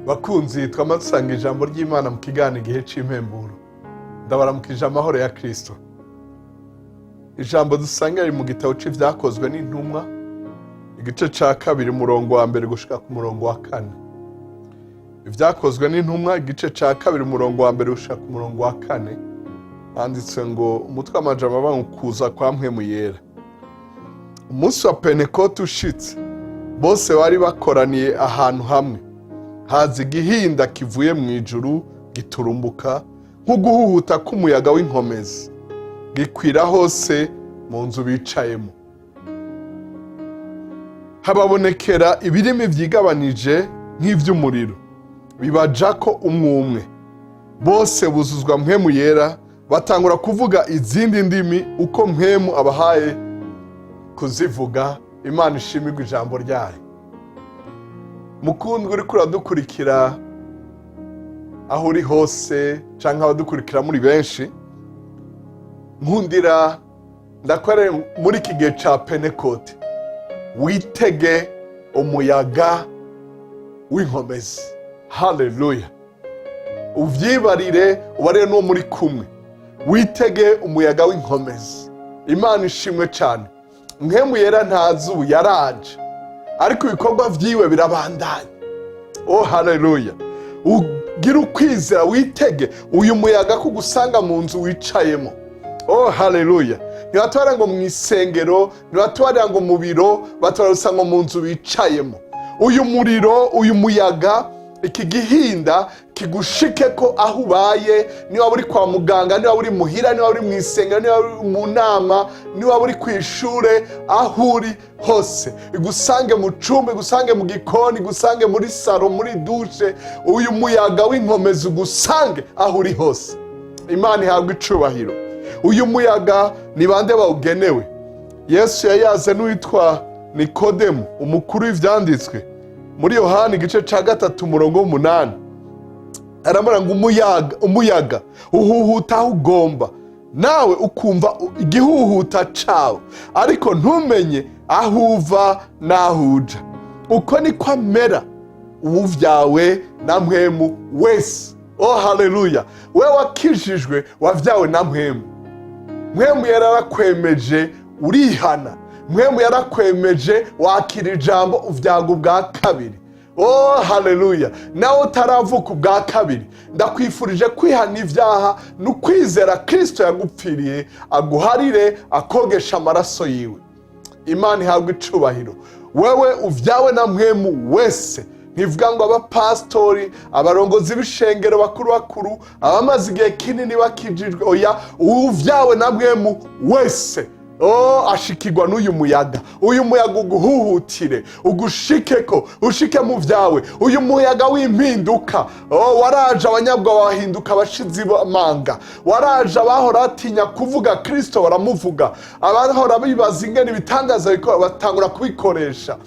Bakunzi, twama dusanga ijambo ry'Imana mu kiganiro Igihe c'Impemburo. Ndabaramukije amahoro ya Kristo. Ijambo dusanga riri mu gitabo c'Ivyakozwe n'Intumwa, igice ca 2, umurongo wa 1 gushika ku murongo wa 4. Ivyakozwe n'Intumwa, igice ca 2, umurongo wa 1 gushika ku murongo wa 4, handitswe ngo, umutwe w'amajambo avuga ngo "Kuza kwa Mpwemu Yera". Umunsi wa Pentekote ushitse, bose bari bakoraniye ahantu hamwe. Haza igihinda kivuye mu ijuru giturumbuka nk'uguhuhuta k'umuyaga w'inkomezi, gikwira hose mu nzu bicayemo. Hababonekera ibirimi vyigabanije nk'ivy'umuriro, bibajako umwe umwe. Bose buzuzwa Mpwemu Yera, batangura kuvuga izindi ndimi uko Mpwemu abahaye kuzivuga. Imana ishimirwa ijambo ryayo. Mukundwa uriko uradukurikira aho uri hose, canke abadukurikira muri benshi, nkundira ndakore muri iki gihe ca Pentekote witege umuyaga w'inkomezi. Haleluya! Uvyibarire, ubarire n'uwo muri kumwe, witege umuyaga w'inkomezi. Imana ishimwe cane. Mpwemu Yera ntazi ubu yaraje, ariko ibikorwa vyiwe birabandanya. Oh haleluya! Ugira ukwizera, witege uyu muyaga ko ugusanga mu nzu wicayemo. Oh haleluya! Ntibatwara ngo mu isengero, ntibatwara ngo mu biro, batwara gusa ngo mu nzu wicayemo. Uyu muriro, uyu muyaga, iki gihinda kigushike ko aho ubaye, niba uri kwa muganga, niba uri muhira, niba uri mu isengero, niba uri mu nama, niba uri ku ishure, aho uri hose, igusange mu cumba, igusange mu gikoni, igusange muri salon, muri douche. Uyu muyaga w'inkomezi ugusange aho uri hose. Imana ihabwa icubahiro. Uyu muyaga ni bande bawugenewe? Yesu yayaze n'uwitwa Nikodemu, umukuru w'ivyanditswe, muri Yohani igice ca 3, umurongo w'8. Aramubwira ngo umuyaga uhuhuta aho ugomba, nawe ukumva igihuhuta cawo, ariko ntumenye aho uva n'aho uja. Uko niko amera uwuvyawe na Mpwemu wese. Oh haleluya! We wakijijwe, wavyawe na Mpwemu. Mpwemu yararakwemeje, urihana. Mpwemu yarakwemeje, wakira ijambo, uvyaga ubwa kabiri. Oh haleluya! Nawe utaravuka ubwa kabiri, ndakwifurije kwihana ibyaha no kwizera Kristo yagupfiriye, aguharire, akogesha amaraso yiwe. Imana ihabwa icubahiro. Wewe uvyawe na Mpwemu wese, ntivuga ngo abapasitori, abarongozi b'ishengero bakuru bakuru, abamaze igihe kinini bakijijwe. Oya, uvyawe na Mpwemu wese, oh, ashikirwa n'uyu muyaga. Uyu muyaga uguhuhutire, ugushikeko, ushike mu vyawe. Uyu muyaga w'impinduka, oh, waraje, abanyabwoba bahinduka abashizi b'amanga. Waraje, abahora batinya kuvuga Kristo baramuvuga. Abahora bibaza ingene ibitangaza bikora batangura kubikoresha.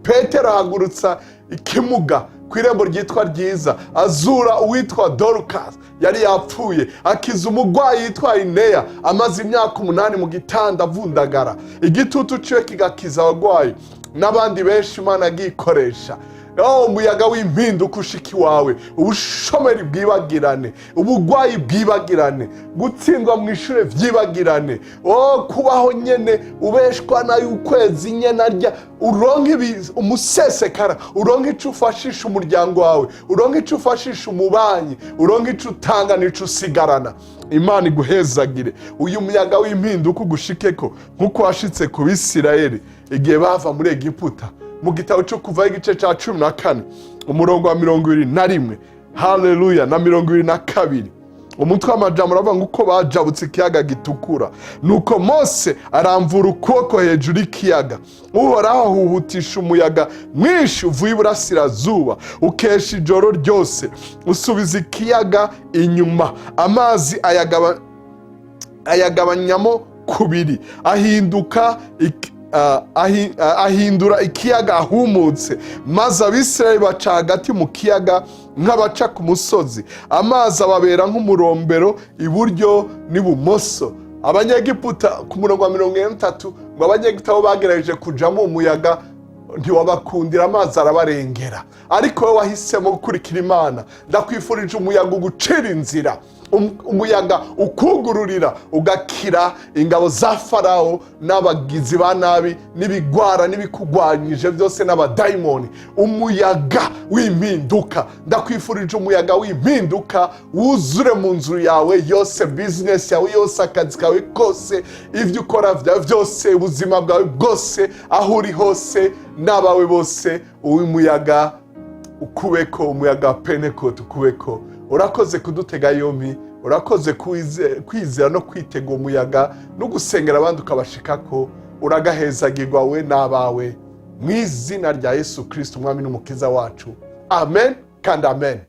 Petero ahagurutsa ikimuga ku irembo ryitwa Ryiza, azura uwitwa Dorukasi yari yapfuye, akiza umurwayi yitwa Ineya amaze imyaka 8 mu gitanda avundagara. Igitutu ciwe kigakiza abarwayi, n'abandi benshi Imana agikoresha. Oh, umuyaga w'impinduka ushika iwawe, ubushomeri bwibagirane, ubugwayi bwibagirane, gutsindwa mu ishure vyibagirane. Oh, kubaho nyene ubeshwa nayo ukwezi nyene arya, uronke umusesekara, uronke ico ufashisha umuryango wawe, uronke ico ufashisha umubanyi, uronke ico utanga n'ico usigarana. Imana iguhezagire. Uyu muyaga w'impinduka ugushikeko nk'uko washitse ku Bisirayeli igihe bava muri Egiputa. Mu gitabo cyo Kuvaho, igice cya 14, umurongo wa 21, haleluya, na 22, umutwe w'amajambo uravuga ngo "Uko bajabutse ikiyaga Gitukura". Nuko Mose aramvura ukuboko hejuru y'ikiyaga, Uhoraho ahuhutisha umuyaga mwinshi uvuye iburasirazuba, ukesha ijoro ryose, usubiza ikiyaga inyuma, amazi ayagabanyamo kubiri, ahinduka ahindura ikiyaga ahumutse, maze Abisirayeli baca hagati mu kiyaga nk'abaca ku musozi. Amazi ababera nk'umurombero iburyo n'ibumoso. Abanyegiputa, ku murongo wa 43, ngo Abanyegiputa bo bagerageje kujamo umuyaga. Ntiwabakundira, amazi arabarengera, ariko wowe wahisemo gukurikira Imana. Ndakwifurije umuyaga ugucira inzira, umuyaga ukugururira, ugakira ingabo za Farawo n'abagizi ba nabi n'ibigwara n'ibikugwanyije byose n'abadayimoni. Umuyaga w'impinduka, ndakwifurije umuyaga w'impinduka wuzure mu nzu yawe yose, bizinesi yawe yose, akazi kawe kose, ibyo ukora byawe byose, ubuzima bwawe bwose, aho uri hose n'abawe bose. Uyu muyaga ukubeko, umuyaga wa Pentekote ukubeko. Urakoze kudutega yombi, urakoze kwizera no kwitega umuyaga no gusengera abandi ukabashikako. Uragahezagirwa we n'abawe mu izina rya Yesu Kirisito, Umwami n'Umukiza wacu. Amen kandi amen.